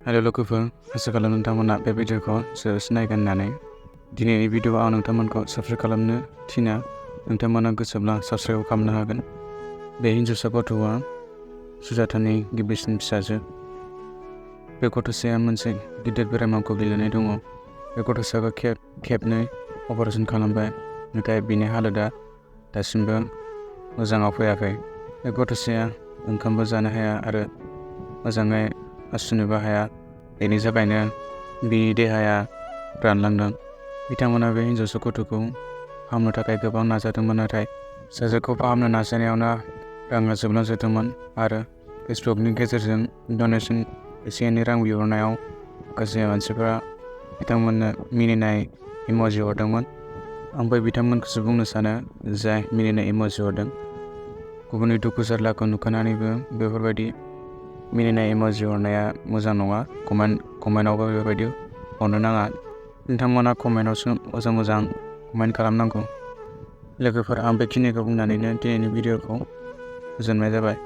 Hello लोगोफोर, आसा खालामो नोंथांमोना बे भिडिअखौ जोबजासिम नायगोन होननानै। दिनैनि भिडिअआव आं नोंथांमोनखौ साबस्क्राइब खालामनो थिना नोंथांमोना गोसोब्ला साबस्क्राइब खालामनो हागोन। बे हिन्जावसा गथ'आ सुजातानि गिबिसिन फिसाजो। बे गथ'साया मोनसे गिदिर बेरामाव गोग्लैनानै दङ। बे गथ'साखौ खेबनै अपारेशन खालामबाय, नाथाय बिनि हालोदा दासिमबो मोजाङाव फैयाखै। बे गथ'साया ओंखामबो जानो हाया आरो मोजाङै हासुनोबो हाया। बेनि थाखायनो बिनि देहाया रानलांदों। बिथांमोना बे हिन्जावसा गथ'खौ फाहामनो थाखाय गोबां नाजादोंमोन, नाथाय सासेखौ फाहामनो नाजानायावनो राङा जोबलांजोबदोंमोन आरो फेसबुकनि गेजेरजों डनेसन एसे एनै रां बिहरनायाव माखासे मानसिफोरा बिथांमोननो मिनिनाय इम'जि हरदोंमोन। आंबो बिथांमोनखौसो बुंनो सानो जाय मिनिनाय इम'जि हरदों। गुबुननि दुखु जारलाखौ नुखानानैबो बेफोरबायदि मिनिनाय इम'जि हरनाया मोजां नङा। कमेन्टआवबो बेबायदि हरनो नाङा। नोंथांमोना कमेन्टआवसो मोजां कमेन्ट खालामनांगौ। लोगोफोर, आं बेखिनिखौ बुंनानैनो दिनैनि भिडिअखौ फोजोबनाय जाबाय।